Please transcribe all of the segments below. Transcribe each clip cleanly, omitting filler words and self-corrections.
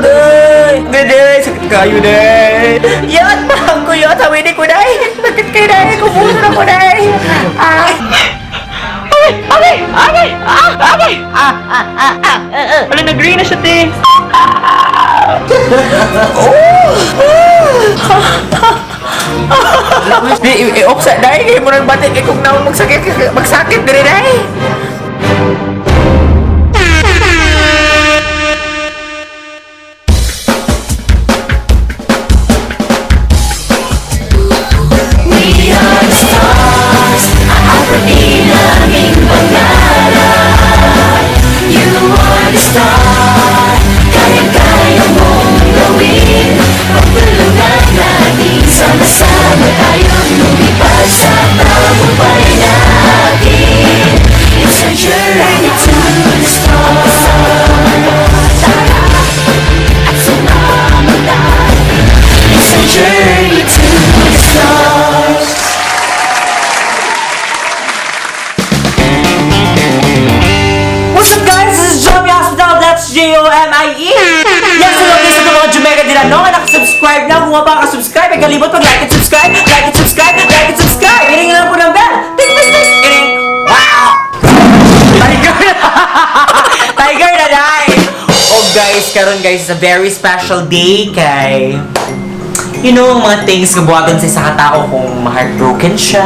Day! Day! Sakit kayo, day! Yan! Mahang ko yun! Hawini ko, day! Sakit kayo, day! Kumuso na ko, day! Ah! Aray! Aray! Aray! Ah! Aray! Ah! Ah! Ah! Ah! Wala, nag-green na siya, te! Oh! Di, i-off sa day! Kaya mo nang batik! Eh, kung naman magsakit, magsakit diri, day! What's up, guys? This is Jomi Hospital. That's Jomie. Yes, hello guys sa mga Jomega dila, no? Nga nakasubscribe na. Kung pa ka-subscribe, ay kalimot pag like and subscribe, like and subscribe, like and subscribe. I-ring lang po ng bell. Ting, ting, ting. I-ring. Wow! Tiger na! Tiger na, dai! Oh guys, karon guys, it's a very special day kay ang mga things nga buhaton sa isa ka tao kung heartbroken siya.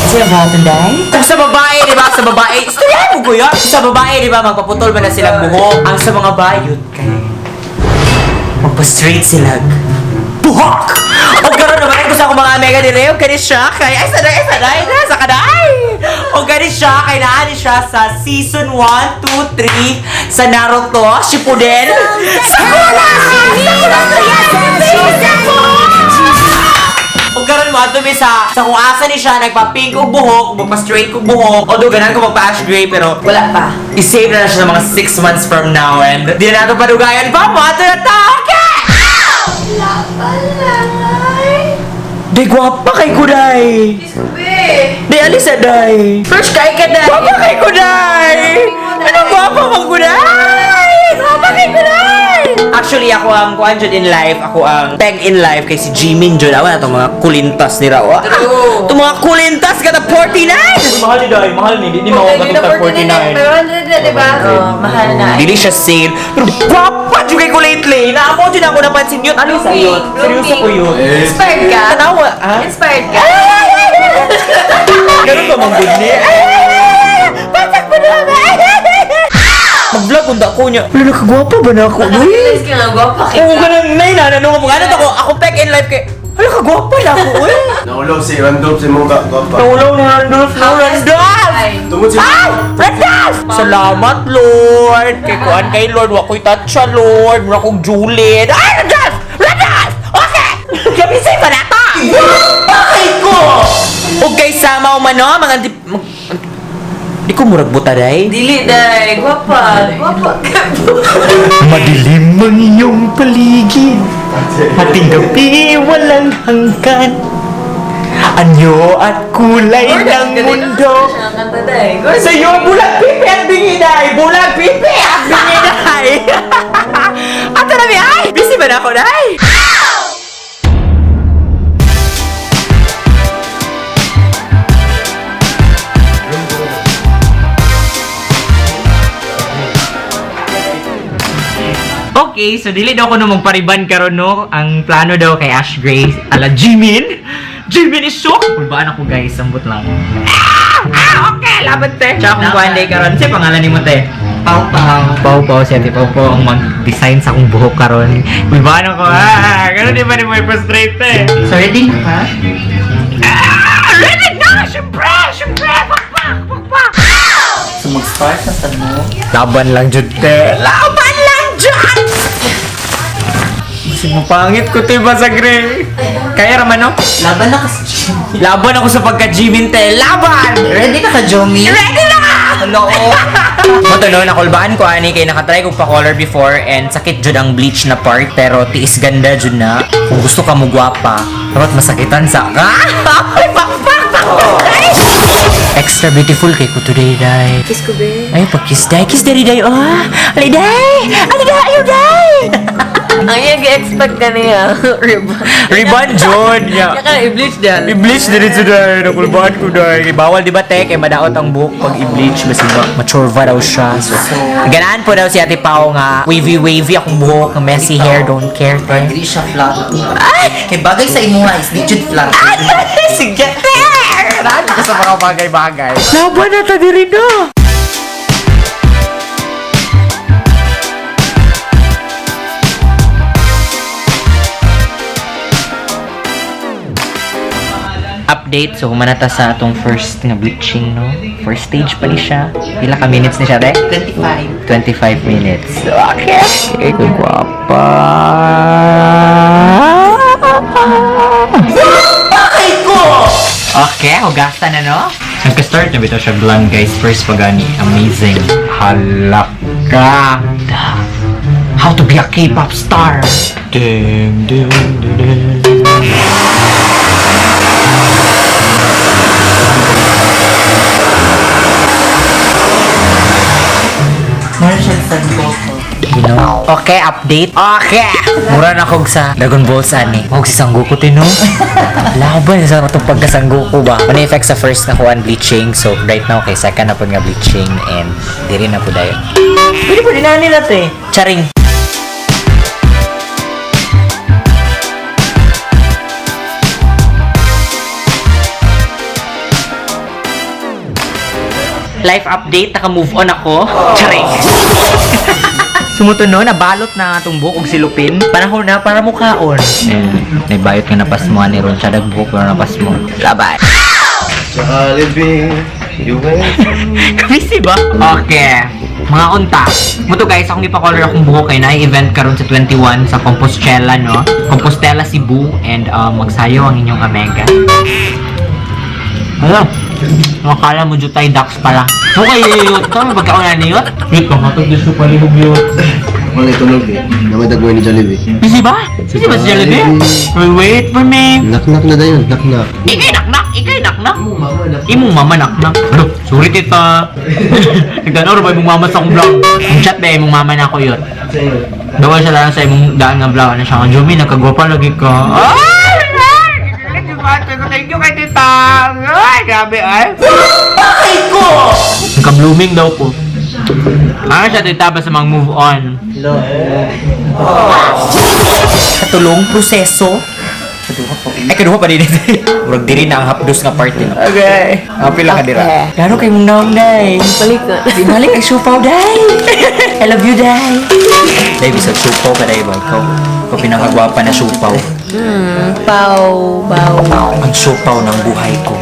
Siya buhaton, day? Kung sa babae, di ba? Sa babae, istoryahan mo kuya. Sa babae, di ba? Magpaputol ba na silang buhok? Ang sa mga bayot, kay magpa-straight sila. Buhok! O karon naman ko sa akong mga mega dire, o kani siya kay ay sanay ay sanay na sa kaday. O kani siya kay naa ni siya sa season 1, 2, 3 sa Naruto Shippuden. Sakura! Sakura! O karon mo adto mi sa kung asa ni siya nagpa-pink og buhok, magpa-straight og buhok. Although ganahan ko magpa-ash gray pero Wala pa. I-save na na siya ng mga 6 months from now and di na nato padugayan pa mo ato na ta. Okay! Wala pala. Di gwapa kay Kuday! Diyos ko, be. Di alisa day! Fresh kay ka, day. Gwapa kay Kuday! Ano gwapa man Kuday? Gwapa kay Kuday! Actually, ako ang kuan jud in life, ako ang peg in life kay si Jimin jud. Awa na itong mga kulintas ni Rawa. True. Itong mga kulintas kada 49! Mahal ni day, mahal ni. Di Hindi na 49. Pero 100 na, di ba? Oh, mahal na. Dili siya sale. Pero gwapa jud kay ko lately. Naamo jud ako napansin yun. Ano sa yun? Seryoso ko yun. Inspired ka? Tanawa, ha? Inspired ka? Ganun ba mang good ni? Patak mo na ba? Mag-vlog kung dako niya. Wala, nakagwapa ba na ako? Uy! Naka-realize ka nga, gwapa ka. Oo, ganun na yun. Ano nga ano to ako? Ako peg in life kay... Hala, kagwapa na ako, uy! Naulaw si Randolph si mong gwapa. Naulaw na Randolph, no Randolph! Ay. Tungod si Ay! Randolph! Salamat, Lord! Kay kuan kay Lord, wa ko'y tatsa, Lord. Mura kong Julid. Ay, Randolph! Randolph! Okay! Gamisay pa na ta! Bakit ko? Og kay sama umano, mga di... Di ko murag buta, day. Dili, day. Gwapa. Gwapa ka. Madilim ang iyong paligid. Ating gabi walang hanggan. Anyo at kulay ng mundo. Kanta, day. Sa iyo, bulag pipi at bingi, day! Bulag pipi at bingi, day! Ato na, ay! Busy ba na ako, day? Okay, so dili daw ko no magpariban karon no. Ang plano daw kay Ash Gray ala Jimin. Jimin is shook. Kulbaan ako guys, sambot lang. Ah! Ah, okay, laban te. Tsaka kung kuan day karon, siya pangalan nimo te. Pau Pau. Pau Pau siya te Pau Pau ang mag-design sa akong buhok karon. Kulbaan ako. Ah, ganun di ba ni mo i-frustrate te. So ready na ka? Ah, ready na! Siyempre! Siyempre! Pakpak! Pakpak! So mag-start na sa mo. Laban lang jud te. Laban lang jud! Pangit ko te ba sa gray? Kaya raman no? Laban na kasi Jimmy. Laban ako sa pagka-Jimin te. Laban! Ready na ka, Jomi? Ready na! Hello. Moto no, nakulbaan ko ani kay nakatry ko pa color before and sakit jud ang bleach na part pero tiis ganda jud na. Kung gusto ka mo gwapa, dapat masakitan sa ka. Ay, pakpak, pakpak, day! Extra beautiful kay ko today, day. Kiss ko, be. Ay, pag-kiss day. Kiss day, day. Oh, alay, day! Alay, day! Day! Ayaw, day! Ang iya gi-expect ka niya. Ribbon. Ribbon, John! Yeah. Kaya ka i-bleach dyan. I-bleach dito dahil. Nakulbaan ko dahil. Bawal di ba te? Kay madaot ang buhok pag i-bleach. Basta mature va daw siya. So, ganaan po daw si Ate Pao nga. Wavy wavy akong buhok. Messy hair. Don't care te. Dili siya flat. Kay bagay sa imuha is di jud flat. Sige te! Raan ka sa mga bagay-bagay. Laban na ta diri na. Update, so humanata sa atong first nga bleaching, no? First stage pa ni siya. Pila ka minutes ni siya, te? 25. 25 minutes. Okay. Okay, gwapa. Okay, hugasan na, no? Nagka-start na bitaw siya blonde, guys. First pagani. Amazing. Halaka. How to be a K-pop star. Ding, ding, ding, ding. Meron siya sa Goku. You know? Okay, update. Okay! Mura na kog sa Dragon Ball sa ani. Huwag si Sangoku tino. Laban sa matong pagka Sangoku ba. Ano effect sa first na kuan bleaching. So right now kay second na pod nga bleaching and diri na po dayon. Pwede po din na nila to eh. Charing. Life update, naka-move on ako. Charing. Sumutuno, nabalot na atong buhok og silupin. Panahon na para mukaon. May bayot nga napasmo ni ron siya buhok pero napasmo. Labay. Jollibee, you wait. Kabisi ba? Okay. Mga unta. Muto guys, akong ipa-color akong buhok kay na event karon sa 21 sa Compostela, no? Compostela Cebu and magsayo ang inyong amega. Ano? Akala mo jutay ducks pala. Okay, yut. Tama pagkauna ni yut? Wait, pangatog na siya palihog yut. Wala tulog eh. Namay dagway ni Jollibee. Busy ba? Busy ba si Jollibee? Will wait for me. Knock-knock na dayon, knock-knock. Ikay naknak, ikay naknak. Imong mama knock. Imong mama naknak. Ano? Sorry tita. Nagdanaw ra ba imong mama sa akong vlog? Ang chat ba imong mama na ako yun. Bawal siya lang sa imong daan nga vlog. Ano siya? Ang Jumi, nagkagwapa lagi ka. Ay! Thank you kay tita. Ay, grabe ay. Bakit ko? Nagka-blooming daw ko. Ano siya tita basta mag-move on? Katulong proseso. Ay, kaduha pa din. Murag diri na ang hapdos nga part din. Okay. Apil lang ka dira. Okay. Laro kay mong naong day. Balik na. Di balik ang supaw day. I love you day. Day bisag supaw ka day ba ikaw? Ikaw pinakagwapa na supaw. Pau, pau. Ang supaw ng buhay ko.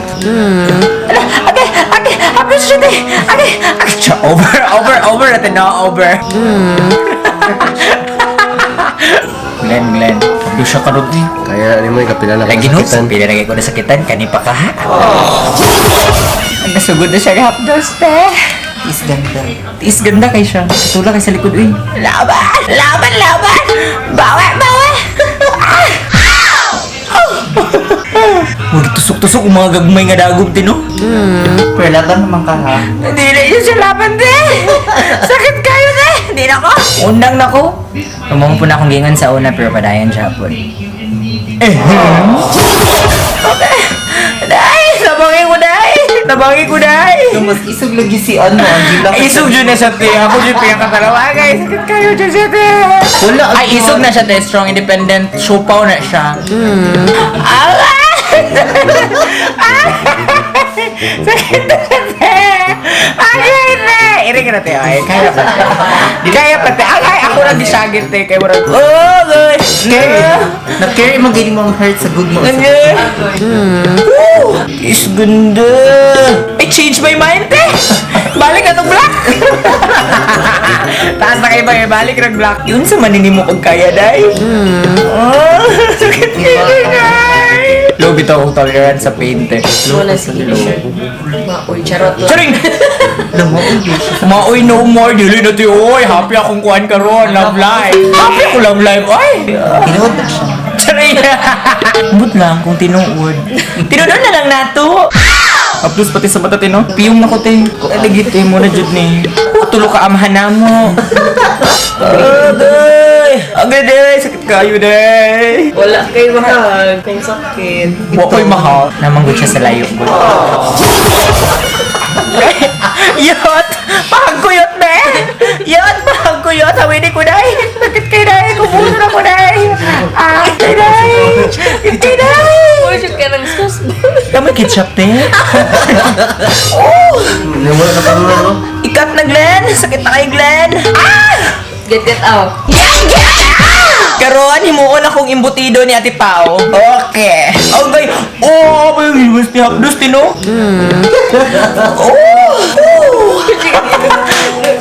Ala, ate, ate, hapdos siya day. Ate, ate. Siya, over, over, over natin no, over. Glenn, Glenn. Hapdos siya karon eh. Kaya ano mo, kapila na Lagi no, kasakitan. pila lagi ko nasakitan, kani pa ka ha? Ang nasugod na siya hapdos, te. Is ganda. Tiis ganda kay siya. Tula kay sa likod, uy. Laban! Laban! Laban! Bawi! Bawi! Huwag tusok-tusok ang mga gagmay nga dagom, tino. Pero laban naman ka ha. Hindi na yun siya laban, te! Sakit kayo, te! Hindi na ko! Unang na ko. Tumong po na akong gingan sa una, pero padayon siya po. Eh. Okay. Day! Tabangin ko, day! Tabangin ko, day! Mas isog lagi si ano, ang gila. Ay, isog dyan na siya, te. Ako dyan pinakatalawa, guys. Sakit kayo dyan siya, te. Wala. Ay, isog na siya, te. Strong, independent. Siopaw na siya. Aray! Sakit na siya, te. Aray, te. Iri ka na, te. Ay, kaya pa, te. Kaya pa, te. Aray, ako lang gisagit, te. Kaya murag, oh, gosh. Carry. Na-carry mo gini mong hurt sa good mo. Ganyan. Woo! Is ganda. I change my mind, eh. Balik na tong black. Taas na kayo ba? Balik ng black. Yun sa manini mo kung kaya, day. Oh, sakit kayo, day. Low bitaw akong tolerance sa paint, eh. Low. Wala sige. Maoy, charot lang. Charing! Maoy no more. Dili na ti oy. Happy akong kuan karon. Love life. Happy ako love life. Oy. Tinuod na siya. Charing! But lang kung tinuod. Tinuod na lang nato. Aplos pati sa mata tino. Piyong na ko te. Aligit eh mo na jud ni. Oh, tulo ka amahan na mo. kayo, day. Wala kay mahal. Kung sakit. Wa ko'y mahal. Namanggod siya sa layo. Yot! Pahagkuyot, be! Yot! Pahagkuyot! Hawini ko, day! Sakit kay day! Kumulo na ko, day! Ah, kay day! Kay day! Uy, shoot ka ng sus. Tama ketchup, te. Oh! Hindi mo na kapalura, no? Ikat na, Glenn! Sakit na kay Glenn! Ah! Get, get out. Karon, himuon akong imbutido ni Ate Pao. Okay. Okay. Oh, may hiwas ni Hapdos, tino. Oh! Oh!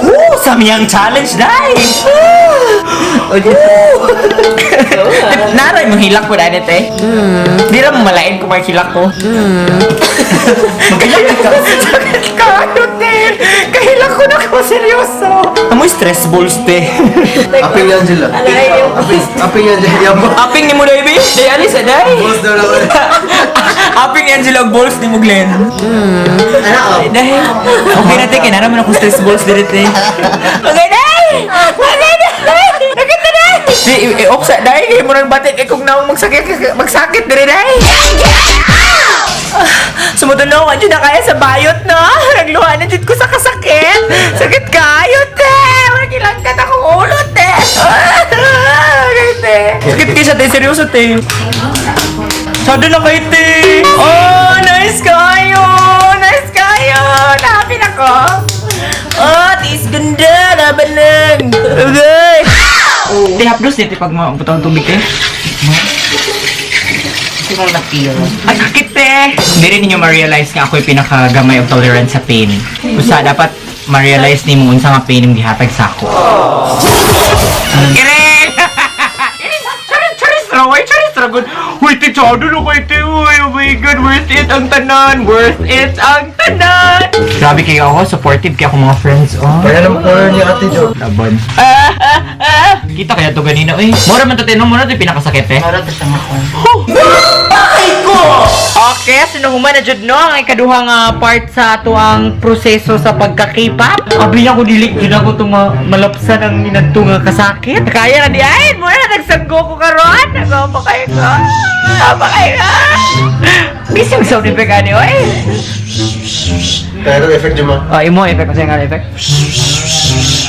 Oh! Samyang challenge, dai! Oh! Naray mo hilak ko dani, te. Di ra mo malain kung may hilak ko. Magkahilak ka. Sakit kayo, te. Kahilak ko na ko, seryoso. Amoy stress balls, te. Aping ni Angela. Alay yung Aping, aping ni Angela. Yabo. Aping ni mo, baby. Day, alis, ah, day. Boss daw lang. Aping ni Angela og balls ni mo, Glenn. Ano? Day. Okay na, te. Kinara mo na kung stress balls dire, te. Okay, day! Okay, day! Nakita, day! Di, i-off sa, day. Kaya mo nang batik. Eh, kung naong magsakit, magsakit, dire, day. Sumutunaw ka dyan na kaya sa bayot, no? Nagluha na dyan ko sa kasakit. Sakit kayo, te! Wala kilangkat akong ulo, te! Okay, te. Sakit kayo siya, te. Seryoso, te. Sada na kayo, te. Oh, nice kayo! Nice kayo! Nahappy na ko. Oh, tiis ganda! Laban lang! Okay! Te, hapdos ni, te, pag mabutang tubig, te. Hindi mo na-feel. Ang sakit eh! Hindi rin ninyo ma-realize nga ako'y pinakagamay og tolerance sa pain. Usa, dapat ma-realize nimo unsa nga pain ang gihatag sa ako. Kiring! Charis, charis ra, way, charis ra, good. Uy, te, tsado na kay te, uy, oh my God, worth it ang tanan, worth it ang tanan! Grabe kayo ako, supportive kayo akong mga friends, oh. Kaya naman color ni Ate Jo. Laban. Ah, ah, ah! Kita kaya to ganina, uy. Mura man to, te, no? Mura to yung pinakasakit, eh. Mara to siya nga ko. Okay, so nahuman na jud no ang ikaduha nga part sa ato ang proseso sa pagka-K-pop. Abi na ko dili jud ako to malapsan ang inadto nga kasakit. Kaya na di ay, mo na nagsanggo ko karon. Nagapa kayo ko. Nagapa kayo ko. Bisig sound effect ani oy. Kaya ito effect Juma. Oh, imo effect kasi nga effect.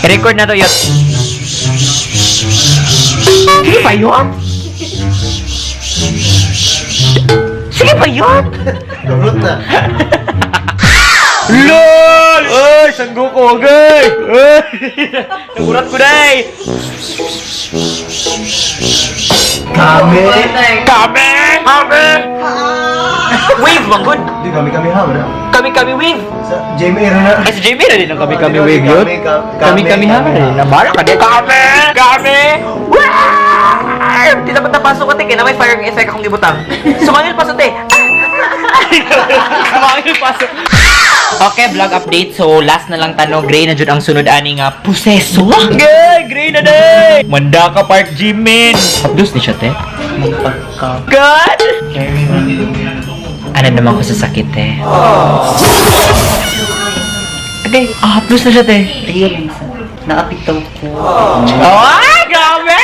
Record na to yot. Sige pa yun? Sige pa yun? Kamrot na. LOL! Ay, sanggo ko, agay! Ay! Nagurat ko, day! Kami. Kami! Kami! Wave, bang good? Hindi, kami kami ha. Wala. Kami-kami wave! Sa Jamie Era na. Ay, si JB na din ang kami-kami wave yun. Kami-kami ha? Nabala ka din. Kami! Kami! Wave! Di dapat napasok ko, te. Kaya na may firing effect akong gibutang. Sumangil paso, te. Sumangil paso. Okay, vlog update. So, last na lang tanong. Gray na jud ang sunod ani nga proseso. Gay! Gray na day! Mandaka Park Jimin! Hapdos ni siya, te. Magpagka. God! Ano naman ko sa sakit, eh. Okay, ah, hapdos na siya, te. Real isa. Naapitaw ko. Ay, grabe!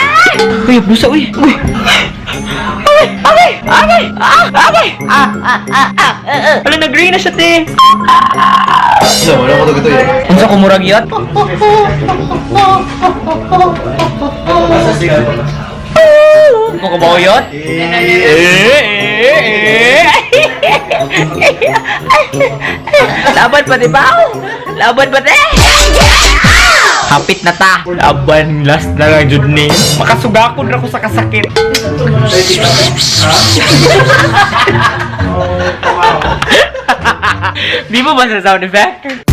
Uy, hapdos uy. Uy. Ay, ay, ay, ah, ay, ah, ah, ah, ah, ah. Ala, nag-green na siya, te. Wala, wala ko ito eh. Unsa kumurag yot? Mo kumaw yot? Laban pa di ba? Laban pa di? Hapit na ta. Laban last na lang jud ni. Makasugakon ra ko sa kasakit. Di mo ba sa sound effect?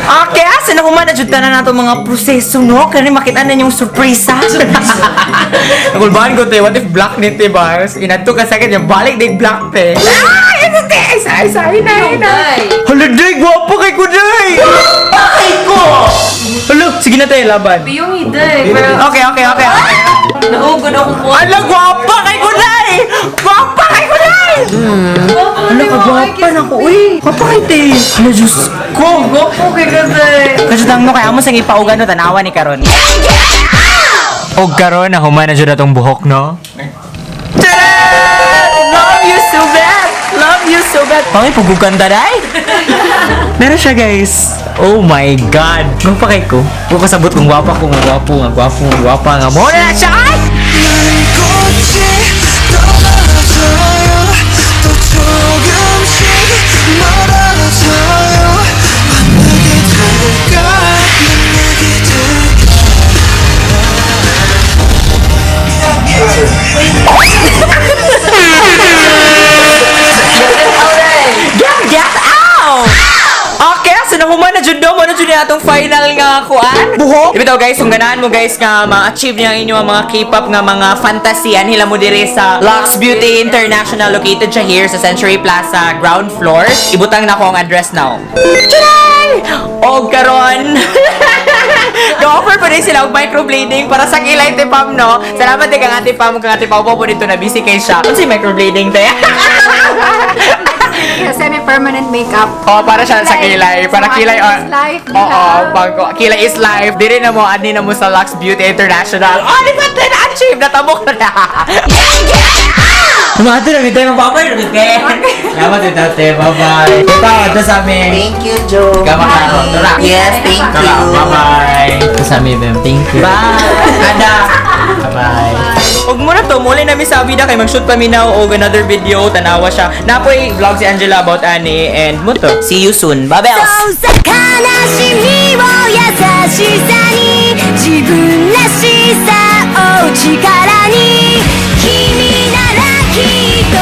Okay, asa na human na jud tanan nato mga proseso no? Kani makita na yung surpresa. Nagulbahan ko te, what if black ni te ba? Inadto ka second yung balik day black te. Ah, ito te. Ay, say, say, na, na. Day. Hala, day, gwapo kay ko day. Ay ko. Hala, sige na tayo laban. Yung hiday. Pero Okay. naugod ako po. Hala, gwapa kay ko day. Gwapa kay ko day. Hala ka, gwapa. Gwapa na ko, uy. Gwapa kay te. Hala, Diyos ko. Gwapo kay kasi. Kasi tang no, kaya mo sang ipaugan no, tanawa ni karon. Og karon na human na jud atong buhok, no? Tcharan! Love you so bad! Love you so bad! Pangay, puguganda day! Meron siya, guys. Oh my God! Gwapa kay ko. Huwag kasabot kung gwapa ko, nga gwapo, nga gwapo, nga gwapa, nga mo na siya! Ay! 꽃이 떨어져요. 또 조금씩 멀어져요. 만나게 될까? 만나게 될까? Get out! Okay, so nahuman na jud no, mo na jud ni atong final nga kuan. Buhok. Ibitaw guys, kung ganahan mo guys nga ma-achieve niya ang inyong mga K-pop nga mga fantasy, anhila mo dire sa Lux Beauty International, located siya here sa Century Plaza ground floor. Ibutang na ko ang address now. Tcharay! Og karon. Go-offer pa rin sila og microblading para sa kilay te Pam, no? Salamat din kang Ate Pam, kang Ate Pam po dito na busy kay siya. Unsa yung microblading te? Semi-permanent makeup. Oh, para siya sa kilay. Para kilay. Kilay is life. Oo, bago. Kilay is life. Diri na mo, ani na mo sa Lux Beauty International. Oh, di ba na achieve? Natabok na na. Tumati na, mitay, mapapay na, mitay. Salamat, tate. Bye-bye. Ito, ito sa amin. Thank you, Joe. Kamakaroon. Tara. Yes, thank Tara, you. bye-bye. Ito sa amin, ma'am. Thank you. Bye. Ada. Bye-bye. Huwag mo na to, muli namin sa abida kay mag-shoot pa mi now og another video, tanawa siya. Napoy vlog si Angela about ani and mo to. See you soon. Bye, bells! そうさ悲しみを優しさに自分らしさを力に君ならきっと